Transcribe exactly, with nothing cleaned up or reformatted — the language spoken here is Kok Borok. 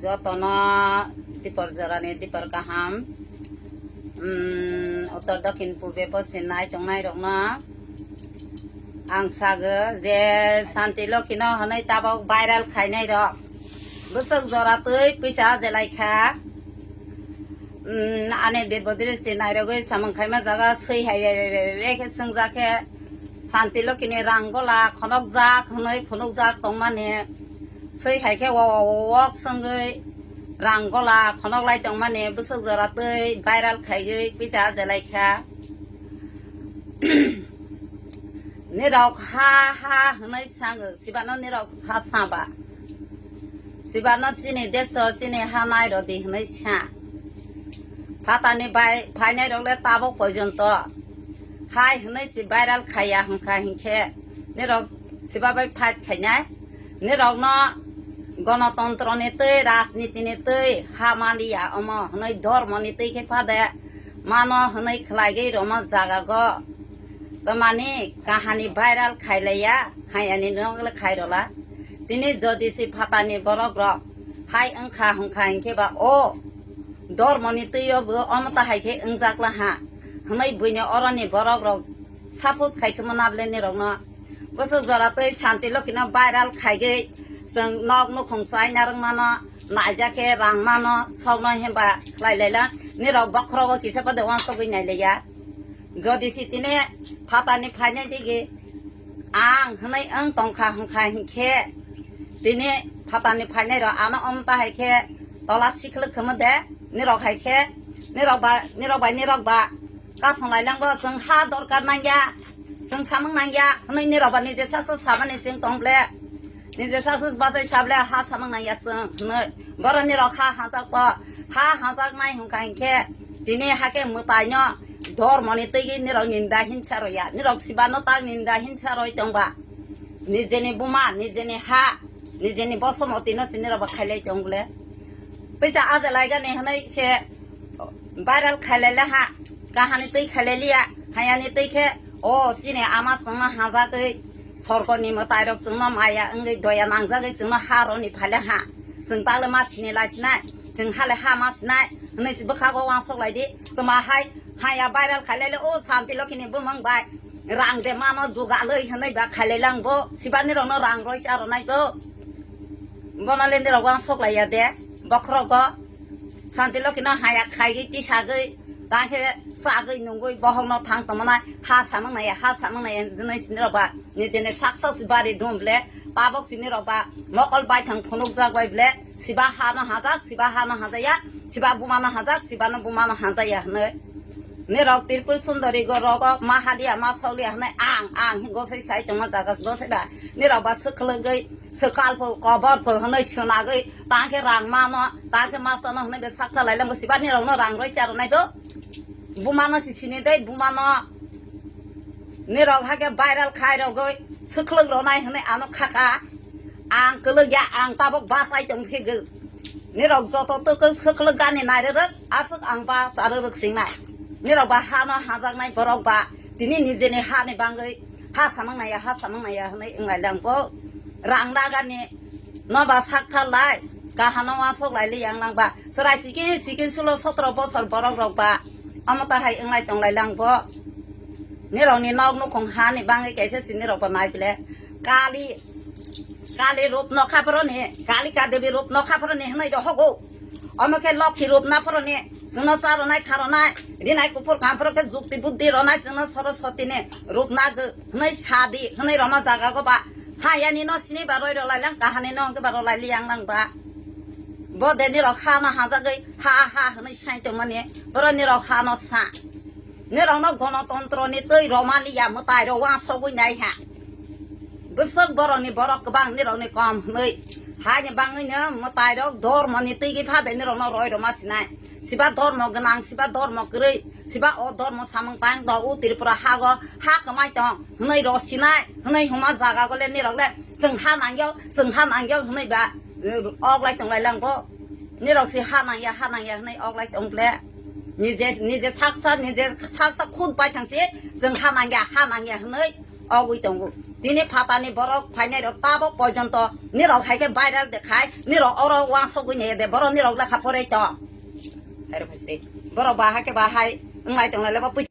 Jotono dipor jorani dipor kaham. Um, uttor dokhin pube poschim nai tongnai rokno ang sago je Shanti Lokhi no hwnwi tabok viral khainai rok bwswk jora twi pisa ajelai kha. Um, ani debo dristi nairogwi samung khaima jaga swi hai bai bai bai bai khe swngjak khe Shanti Lokhi ni rang gola khonokjak hwnwi phunukjak tongmani. Swi hai khe wo wo wo wok swngwi rang gola khonok lai tongmani bwswk jora twi viral khaiwi pisa ajelai kha. Nirok ha ha hwnwi sango, sibano nirok ha saba. Sibano chini deso chini ha nai rodi hwnwi sa. Phatani bai phainai rok le tabok pojonto hai hwnwi si viral khaiya hwnkha hinkhe nirok siba bai fight khainai. Nirokno gonotontro ni twi, rajniti ni twi ha maliya omo hwnwi, dhormo ni twi khe phade mano hwnwi khlaigwi roma jagago. Tamani kahani viral khailaiya, hayani nokle khairola. Tini jodi si phatani borok rok hai wngkha hwnkha hinkhe ba o dhormo ni twi o bo omo ta hai khe wngjak la ha hwnwi buini oroni borok rok support khai khe mwnable nirokno. Bwswk jora twi Shanti Lokhi no viral khaigwi chwng nok nukhung chai narwk mano, naijak khe rang mano, sokno hemba khlai lai lang. Nirok bokhorogo kisa pade uansugwi nai lai ya. Jodi si tini phatani phainai digi ang hwnwi wng tongkha hwnkha hinkhe tini phatani phainai rok ano omta hai khe tola sikhlwk khwmw de nirok hai khe nirok ba, nirok bai nirok ba kasong lai lang bo chwng ha dorkar nang ya. Chwng samung nang ya hwnwi nirok ba nije sak sak samani chwng tong ble. Nije sak sak bachai sa ble ha samung nang ya chwng hwnwi. Boro nirok ha hajak bo, ha hajak nai hwnkha hinkhe tini hakhe mwtai no dhormo ni twi nirok ninda hinsa rw ya. Nirok siba no tak ninda hinsa rw tong ba. Nijeni buma, nijeni ha, nijeni bosomoti no se nirok ba khailai tong ble. Pisa aja lai gani hwnwi se viral khailai le ha, kahani twi khailai liya, hayani twi khe, o chini ama chwngno hajagwi sorkorni mwtairok chwngno maya wngwi doya nangjagwi chwngno ha roni phale ha. Chwng tagle ma sini lai sinai, chwng hale ha ma sinai, hwnwi se bwkhago uansuk lai di. Tuma hai, haya viral khailai le o Shanti Lokhi ni bumung bai rang de mano jugalwi hwnwi ba khailai lang bo, sibani rokno rang roi sa ronai bo. Bono le nirok uansuk lai ya de, bokhorok bo. Shanti Lokhi no haya khaigwi tisagwi, ta khe chagwi nungwi bohok no thang tongmana, ha samung nai, ha samung nai, jinai sini rok ba, nijeni sak sak si bari dum ble, tabok sini rok ba, mokol bai thang phunuk jak bai ble, siba ha no hajak, siba ha no hajaya, siba buma no hajak, siba no buma no hajaya hwnwi. Nirok Tripur Sundari go rogo ma haliya, ma sauliya hwnwi ang, ang hi gosai sai tongma jaga gosai ba, nirok ba swkhlwgwi, swkal pho, kobor pho hwnwi swnagwi, ta khe rang mano, ta khe ma sano hwnwi be sakta lai lang bo siba nirok no rang roi cha rwnai bo. Buma no si sini dei, buma no. Nirok hakhe viral khai rogwi swkhlwk ronai hwnwi ano khaka. Ang kwlwk ya, ang tabok bachai tong phigw. Nirok joto twi swkhlwk gani nai rwrwk, aswk ang ba cha rwrwk singnai. Nirok ba ha no hajaknai borok ba tini nijeni ha ni bangwi ha samung nai ya, ha samung nai ya hwnwi wnglai lang bo. Rang nagani no ba sak thar lai, kahano uansuk lai li yang nang ba. Chwrai sikin sikin sulo sotro bosor borok rok ba omo ta hai wnglai tong lai lang bo. Nirok ni nok nukhung ha ni bangwi kaisa si nirok bo nai bile. Kali, Kali rup nokha phoro ni, Kalika Devi rup nokha phoro ni hwnwi do hogo. Omo khe Lokhi rup na phoro ni, chwngno cha ronai kha ronai, rinai kuphur kam phoro khe jukti buddhi ronai chwngno Saraswati ni rup na gw-, hwnwi sa di, hwnwi roma jaga go ba. Ha yani no sini ba roi rw lai lang, kahani no hwnkhe ba rw lai li yang nang ba. Bo de nirok ha no hajagwi ha ha hwnwi sai tongmani, boro nirok ha no sa. Nirokno gonotontro ni twi romani ya mwtai rok uansugwi nai ha. Bwswk borok ni borok kwbang nirok ni kom hwnwi. Haini bangwi no mwtai rok dhormo ni twi gwi phade nirokno roi roma sinai. Siba dhormo gwnang, siba dhormo kwrwi, siba o dhormo samung tang do u Tripura hago ha kwmai tong hwnwi ro sinai hwnwi huma jaga go le nirok le chwng ha nang yo, chwng ha nang yo hwnwi ba, eh, ok lai tong lai lang bo. Nirok si ha nang ya, ha nang ya hwnwi ok lai tong le. Nije, nije saksa, nije saksa khud bai thang si, chwng ha nang ya, ha nang ya hwnwi Ogwi tongo. Tini phatani borok phainai rok tabok porjonto nirok hai khe viral de khai, nirok oro wansogwi ne de, borok nirok lekha porai tong. Hai rok hai se. Borok ba hai khe ba hai wnglai tonglai le bo